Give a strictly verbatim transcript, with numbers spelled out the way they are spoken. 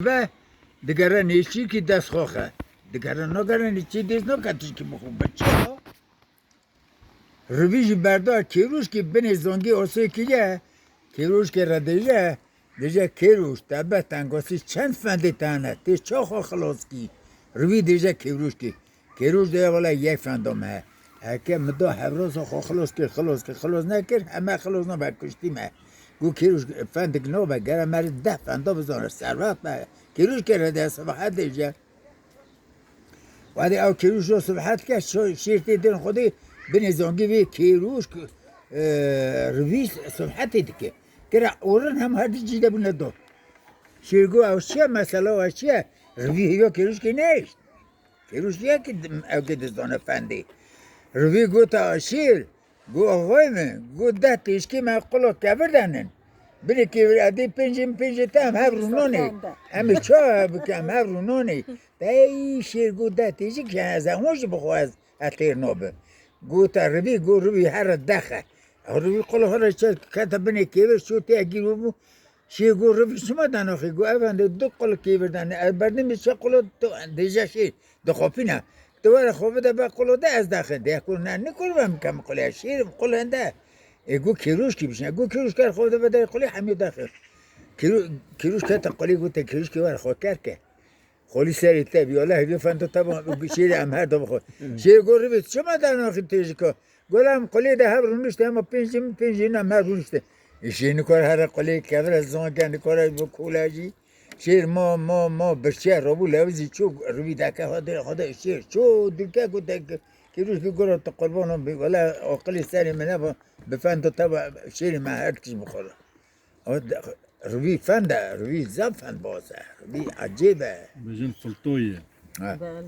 Ve digere nêçîrkî dest xwe xe. Digere nagere nêçîr dêst nake tişkî bixwe. Bi çi ya? Rivî jî berda kêrûşkî binê zongî osê kiriye. Kêrûşkê re dêje, dêje kêrûş, te be tengasî çend fendê te hene, tê ça xwe xilas kî? Rivî dêje kêrûşkî. Kêrûş dêje wele yek fenda me he. Heke min da hevrosa xwe xilas kir, xilas kir, xilas nekir, heme xilas nabe, kuştî me. Got kêrûş fendik nabe, gere me re deh fenda bizane, servet be. Kêrûşkê re dêje sibehet dêje. Wadê ew kêrûş ro sibhet ke şo-, şêr tê din xwedê binê zongî vê kêrûş, e, rivî sibhetê dike. Kira orin hem her di cî de bûne do. Şêr got ew çi ye, mesela ew çi ye? Rivî hêviya kêrûşkê nehişt. Kêrûş ye ki dim-, ew kê dizdane fendê. Rivî gota şêr, Got, axayê min, got, deh têşkê me qula kevir denin. Binê kevir edê pêncê min pêncê te em hev rûnanê. Em ê ça bike, em hev rûnanê. Ey şêr got, deh têşik, ez hon jî bixwe ez, ez têr nabim. Got, te rivî, got, rivî here dexe. Rivî qula here çe kete binê kevir, şo tê gîr bû. Şêr got, rivî çima danaxî? Got, efendi, du qul kevir dane. Ez berdim bi çe qula tu dêje şêr. Dixapîne. Tu were xwe bide be qulê de ez daxin. De ku ne, nikor ben bikem qulê. Şêrim qul hende. E, gu kêrûşkî bişine. Gu kêrûşker xwe bide be derê qulê hemî daxin. Kêrû-, kêrûş kete qulê, gote kêrûşkî were xwe ker ke. Xolî serê te bî. Allah hêvî fendo te ba, şêrê em her de bixwe. Şêr got rivê çima danaxî têjika? Golam qulê de hev rûnişte, hema pêncî min pêncî ne me rûnişte. Îşê nikor here qulê kevre zonke nikor bi kula jî. Şêr ma, ma, ma birçiye robû lewizî çû rivî deke xwe de, xwe de şêr çû dirke ku te kêrûş bi gura te qurbano bi wele aqilê serê min heba bi fendo te ba şêrê me her tişt bixwara. Ama de-, rivî fend e, rivî zaf fend baz e, rivî ecêb e. Bêjin filtoyê. Ha. Belê.